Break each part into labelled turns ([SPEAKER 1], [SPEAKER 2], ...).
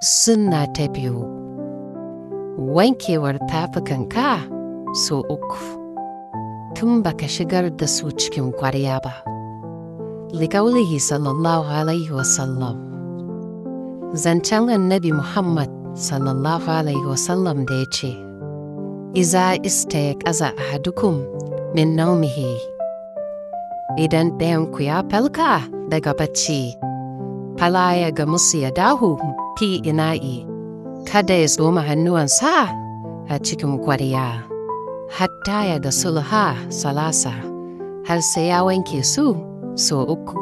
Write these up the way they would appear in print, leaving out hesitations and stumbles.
[SPEAKER 1] Sunna ta biyu, wankewar tafukanka sau uku tun baka shigar da su cikin kwarya ba. Liƙaulihi sallallahu alaihi wasallam. Zancen Annabi Muhammad sallallahu alaihi wasallam da ya ce, Iza istayqaza ahadukum min naumihi. Idan ɗayanku ya falka daga bacci, fala ya ga musu ya dahu fi ina'i, kada ya tsoma hannuwansa a cikin kwarya, hatta ya ga sulha salasa, har sai ya wanke su sau uku.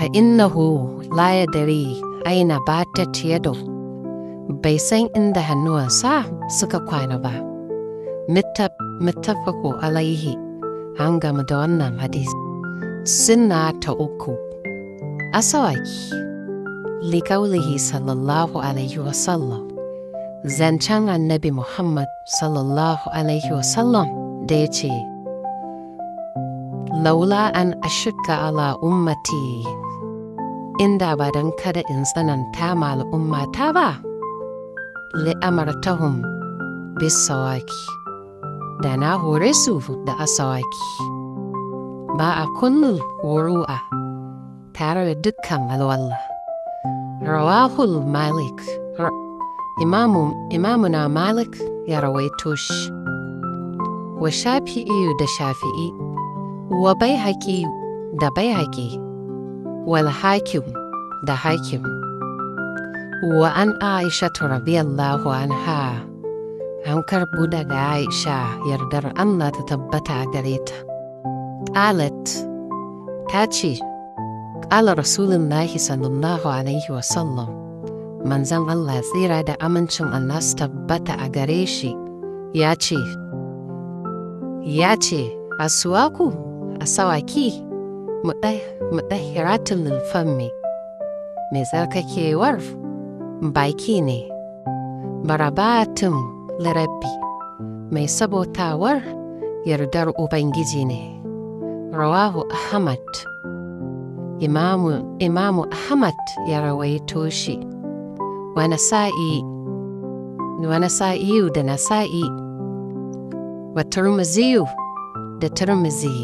[SPEAKER 1] Fa innahu la yadri aina batat yadu, bai san inda hannuwansa suka kwana ba. Muttafaqu alaihi, an gama da wannan hadisi. Sunna ta uku, asawaki. Liƙaulihi sallallahu alaihi wasallam. Zancen Annabi Muhammad sallallahu alaihi wasallam da ya ce, Laula an ashukka ala ummati, inda ba don kada in tsananta ma al'ummata ba, li'amartahum bisawaki, da na hore su da asawaki. Ba a kullul wuru'a, tare da dukkan alwala. Rawahul Malik, Imamuna Malik ya rawaito shi, wa Shafi'iyu da Shafi'i, wa Baihaqi da Baihaqi, wal Hakim da Hakim. Wa an Aisha radiyallahu anha, an karɓo daga Aisha yardar Allah ta tabbata a gare ta. Qalat, ta ce, Ƙala Rasulullahi sallallahu alaihi wasallam, manzon Allah tsira da amincin Allah su tabbata a gare shi, ya ce, Asuwaku, asawaki, mudahiratul lil fammi, mai tsarkakewar baki ne, barabatun lirabbi, mai sabotawar yardar Ubangiji ne. Rawahu Ahmad. Imamu Ahmad ya rawaito shi, wa Nasa'iyu da Nasa'i, wa Tirmidhiyu da Tirmidhi.